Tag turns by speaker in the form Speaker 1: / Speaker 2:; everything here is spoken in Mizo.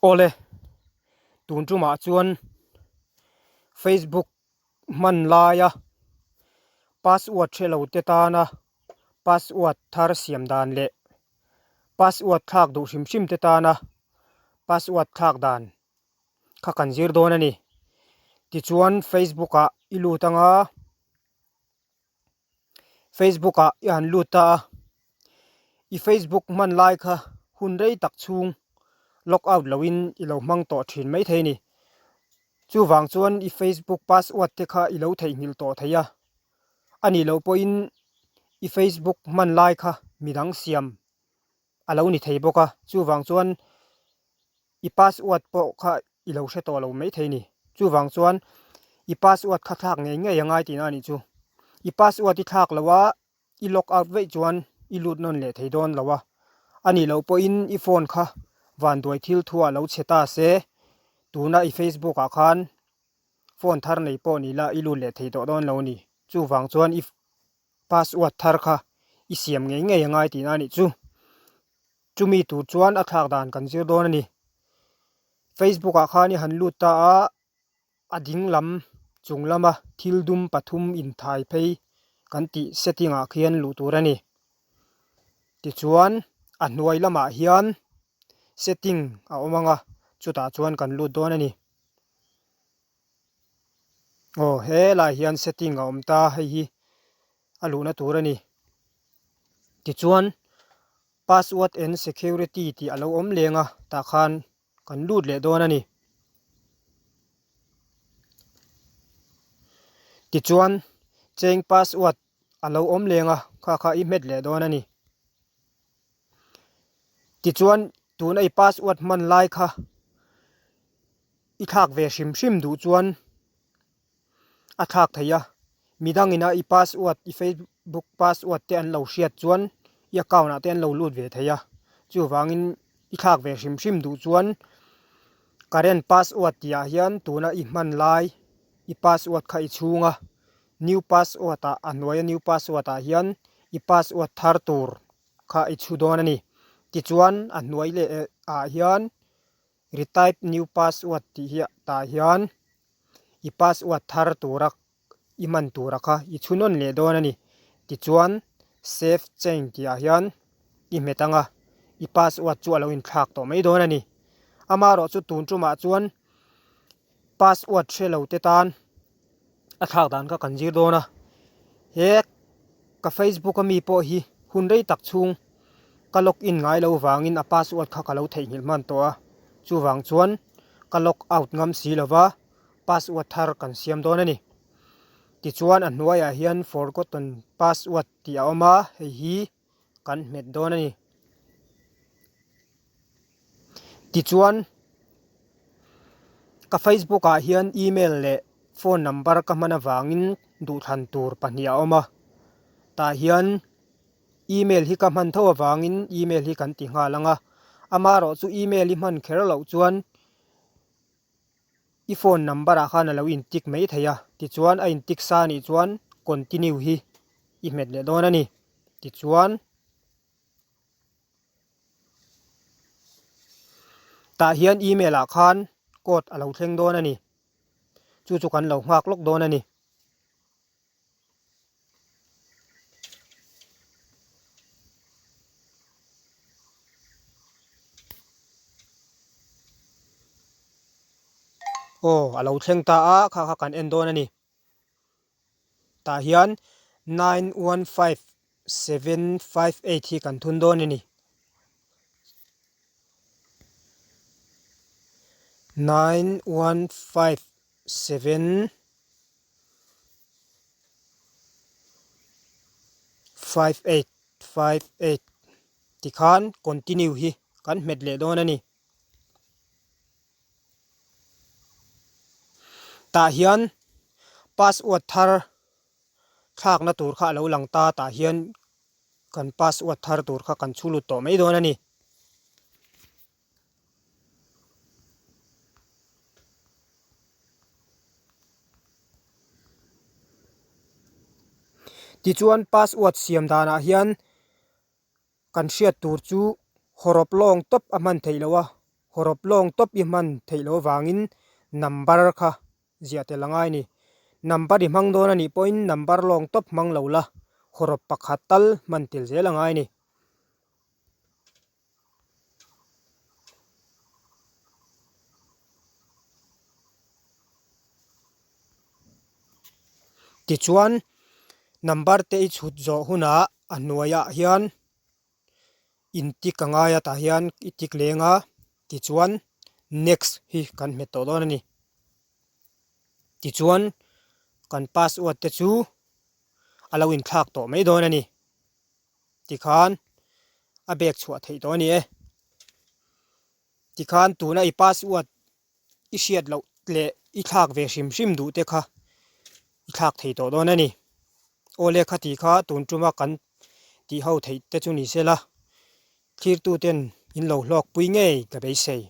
Speaker 1: Awle, tun tumah chuan Facebook hman laia password hre lo te tana password thar siam dan leh password thlak duh hrim hrim te tana password thlak dan kha kan zir dawn a ni. Tichuan Facebook ah i lut anga Facebook ah i han lut ta a, i Facebook hman lai kha hun rei tak chhung log out lo in i lo hmang tawh thin mai thei a ni. Chuvang chuan i Facebook password te kha i lo theihnghilh tawh thei a, a nih loh pawhin i Facebook hman lai kha midang siam a lo ni thei bawk a, chuvang chuan i password pawh kha i lo hre tawh lo mai thei a ni. Chuvang chuan i password kha thlak ngei ngei a ngai tihna a nih chu. I password i thlak loh a, i log out veih chuan i lut nawn leh thei dawn lo a. A nih loh pawhin i phone kha vanduai thil thuah lo chhe ta se, tuna i Facebook ah khan phone thar nei pawh ni la i lut leh thei tawh dawn lo a ni. Chuvang chuan i Password thar kha i siam ngei ngei a ngai tihna a nih chu. Chumi tur chuan a thlak dan kan zir dawn a ni. Facebook ah khan i han lut ta a, a ding lam chung lama thil dum pathum inthai phei kan tih setting ah khian luh tur a ni. Tichuan a hnuai lamah hian setting a awm ang a, chutah chuan kan lut dawn a ni. Aw helai hian setting a awm ta hei hi a luhna tur a ni tichuan password and security tih a lo awm leng a tah khan kan lut leh dawn a ni tichuan cheng password a lo awm leng a kha kha i hmet leh dawn a ni tichuan tuna i password hman lai kha. I thlak ve hrim hrim duh chuan a thlak thei a, midang ina i password i facebook password te an lo hriat chuan i account ah te an lo lut ve thei a, chuvangin i thlak ve hrim hrim duh chuan current password tih ah hian tuna i hman lai i password kha i chhung a, new password ah a hnuaia new password ah hian i password thar tur kha i chhu dawn a ni, tichuan a hnuai leh ah hian. Retype new password tih hi tah hian i password thar tura i hman tura kha i chhu nawn leh dawn a ni. Tichuan save change tih ah hian i hmet ang a, i password chu a lo inthlak tawh mai dawn a ni. Amaherawh chu tun tumah chuan password hre lo te tan a thlak dan kha kan zir dawn a, he ka facebook ami pawh hi hun rei tak chhung ka log in ngai lo vangin a password kha ka lo theihnghilh hman tawh a, chuvang chuan ka log out ngam si lova password thar kan siam dawn a ni. Tichuan a hnuaiah hian forgotten password tih a awm a, hei hi kan hmet dawn a ni. Tichuan ka Facebook ah hian email leh phone number ka hman avangin duhthlan tur pahnih a awm a, tah hian email hi ka hman tho avangin email hi kan ti nghal ang a, amaherawh chu email i hman kher loh chuan I phone number ah khan a lo in tick mai thei a, tichuan a in tick sa anih chuan continue hi i hmet leh dawn a ni. Tichuan tah hian email ah khan code a lo thleng dawn a ni, chu chu kan lo nghak lawk dawn a ni. Aw a lo thleng ta a kha kha kan en dawn a ni tah hian 915758 hi kan thun dawn a ni 9157 5858 tikhan continue hi kan hmet leh dawn a ni. Tah hian password thar thlakna tur kha a lo lang ta tah hian kan password thar tur kha kan chhu lut tawh mai dawn a ni. Tichuan password siam danah hian kan hriat tur chu hawrawp lawng tawp a hman theih loh a, Hawrawp lawng tawp i hman theih loh avangin number kha ziah tel a ngai a ni. Number i hmang dawn a nih pawhin number lawng tawp hmang lo la, hawrawp pakhat tal hman tel zel a ngai a ni. Tichuan number te i chhut zawh hunah a hnuaiah hian in tick a ngai a tah hian i tick leng a tichuan next hi kan hmet tawh dawn a ni. Tichuan kan password te chu a lo inthlak tawh mai dawn a ni. Tikhan a bag chhuah theih tawh a ni e. Tikhan tuna i password i hriat loh leh i thlak ve hrim hrim duh te kha i thlak thei tawh dawn a ni. Aw le khati kha tun tuma kan tih ho theih te chu ni se la, thlirtu ten in lo hlawkpui ngei ka beisei.